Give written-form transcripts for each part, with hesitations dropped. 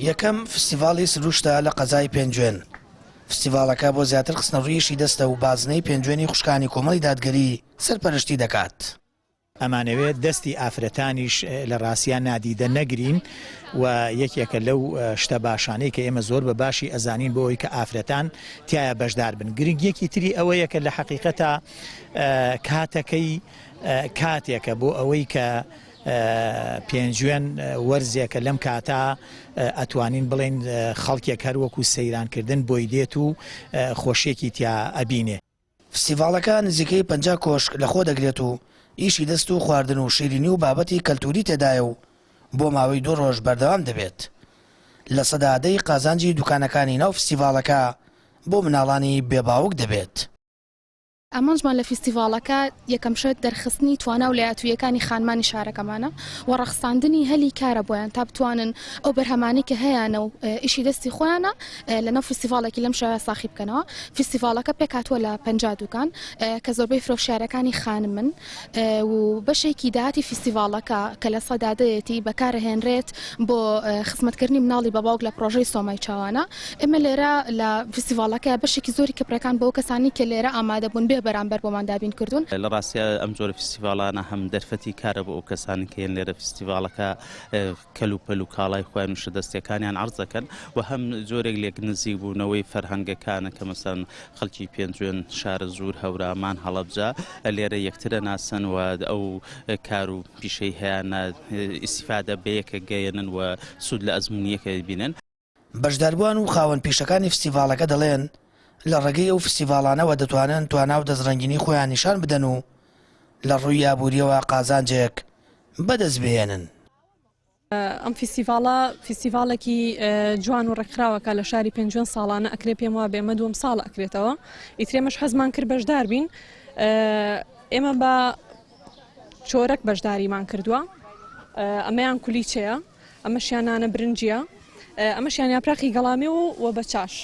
یەکەم فستیڤاڵی سروشتە لە قەزای پێنجوێن. فستیڤاڵەکە بۆ زیاتر خستنەڕووی ئیشی دەستە و بازنەی پێنجوێنی خوشکانی کۆمەڵی دادگەری سەرپەرشتی دەکات. ئەمانەوێت دەستی ئافرەتانیش لە ڕاستیا نادیدە نەگرین و یەکێکە لەو شتە باشانەی کە ئێمە زۆر بە باشی ئەزانین بۆ ئەوەی کە ئافرەتان تیایا بەشدار بن. گرنگیەکی تری ئەوەیە کە لە حەقیقەتا کاتەکەی کاتێکە بۆ ئەوەی کە پێنجوێن وەرزێکە لەم کاتە ئەتوانین بڵێین خەڵکێک هەر وەکو سەیرانکردن بۆی دێت و خۆشیەکی تیا ئەبینێ. فستیڤاڵەکە نزیکەی 50 کۆشک لەخۆ دەگرێت و ئیشی دەست و خواردن و شیرینی و بابەتی کەلتوری تێدایە و بۆ ماوەی دوو ڕۆژ بەردەوام دەبێت. 10% ی قازانجی دوکانەکانی ناو فستیڤاڵەکە بۆ مناڵانی بێ باوک دەبێت. ئامانجمان لە فیستیڤاڵەکە یەکەم شت دەرخستنی توانا و لێهاتووییەکانی خانمانی شارەکەمانە و ڕەخساندنی هەلی کارە بۆیان تا بتوانن ئەو بەرهەمانەی کە هەیانە و ئیشی دەستی خۆیانە لەناو فیستیڤاڵێکی لەم شێوەیە ساخی بکەنەوە. فیستیڤاڵەکە پێکهاتووە لە 50 دوکان کە زۆربەی فرۆشیارەکانی خانمن و بەشێکی داهاتی فیستیڤاڵەکە کە لە دە یەتی بەکارەهێنرێت بۆ خزمەتکردنی مناڵی بە باوک لە پرۆژەی سۆمای چاوانە. ئێمە لێرە لە فیستیڤاڵەکە بەشێکی زۆری کەپرەکان بۆ کەسانی کە لێرە ئامادە بوون بێ بەرامبەر بۆمان دابین کردوون. لە ڕاستیا ئەم جۆرە فیستیڤاڵانە هەم دەرفەتی کارە بۆ ئەو کەسانەی کە یەن لێرە فیستیڤاڵەکە کەل و پەل و کاڵای خۆیان و شتە دەستیەکانیان عەرز دەکەن و هەم جۆرێک لێک نزیک بوونەوەی فەرهەنگەکانە کە مەسەن خەڵکی پێنجوێن، شارەزوور، هەورامان، هەڵەبجە لێرە یەکترە ناسن و ئەو کار و پیشەی هەیانە ئیستیفادە بەیەکە گەیەنن و سوود لە ئەزموونی یەکە بینن. بەشداربووان و خاوەن پیشەکانی فستیڤاڵەکە دەڵێن، لە ڕێگەی ئەو فستیڤاڵانەوە دەتوانن توانا و دەستڕەنگینی خۆیان نیشان بدەن و لە ڕووی ئابوورییەوە قازانجێک بەدەست بهێنن. ئەم فیستیڤاڵە فیستیڤاڵێکی جوان و ڕێکخراوەکە لە شاری پێنجوێن ساڵانە ئەکرێ پێم وابێ ئەمە دووەم ساڵ ئەکرێتەوە ئیتر ئێمەش حەزمان کرد بەشدار بین ئێمە بە چۆرەک بەشداریمان کردووە ئەمەیان کولیچەیە ئەمەشیان نانە برنجیە ئەمەشیان یاپراخی گەڵامێ و و بە چاش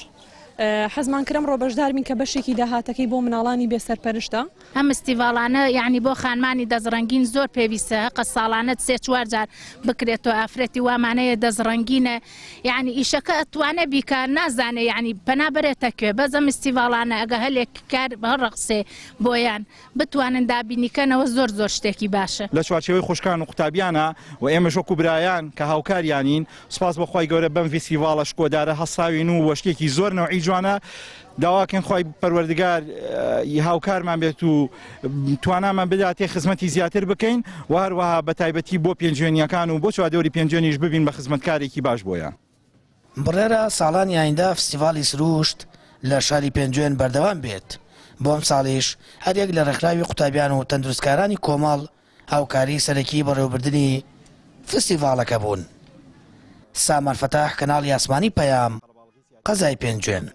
حەزمان کرد ئەمڕۆ بەشدار بین کە بەشێکی داهاتەکەی بۆ مناڵانی بێ سەرپەرشتە. ئەم مستیڤاڵانە یانی بۆ خانمانی دەستڕەنگین زۆر پێویستە هەقە ساڵانە سێ چوار جار بکرێتەوە ئافرەتی وامانەیە دەستڕەنگینە یانی ئیشەکە ئەتوانێ بیکا نازانێ یانی پەنا بەرێتە کوێ بەس ئەم مستیڤاڵانە ئەگە هەلێک کار هەڵڕەخسێ بۆیان بتوانن دابینی کەنەوە زۆر زۆر شتێکی باشە. لە چوارچێوەی خوشکان و قوتابیانە و ئێمەش وەکو برایان کە هاوکاریانین سوپاس بۆ خوای گەورە بەم ڤیستیڤاڵە شکۆدارە هەستاوین و شتێکی زۆر نەوعی جوانە داواکەین خوای پەروەردگار هاوکارمان بێت و توانامان بداتێ خزمەتی زیاتر بکەین و هەروەها بە تایبەتی بۆ پێنجوێنیەکان و بۆ چواردەوری پێنجوێنیش ببین بە خزمەتکارێکی باش بۆیان. بڕیارە ساڵانی ئایندە فستیڤاڵی سروشت لە شاری پێنجوێن بەردەوام بێت، بۆ ئەمساڵیش هەریەک لە ڕێکخراوی قوتابیان و تەندروستکارانی کۆمەڵ هاوکاری سەرەکی بەڕێوەبردنی فستیڤاڵەکە بوون. سامان فەتاح، کەناڵی ئاسمانی پەیام، قەزای پێنجوێن.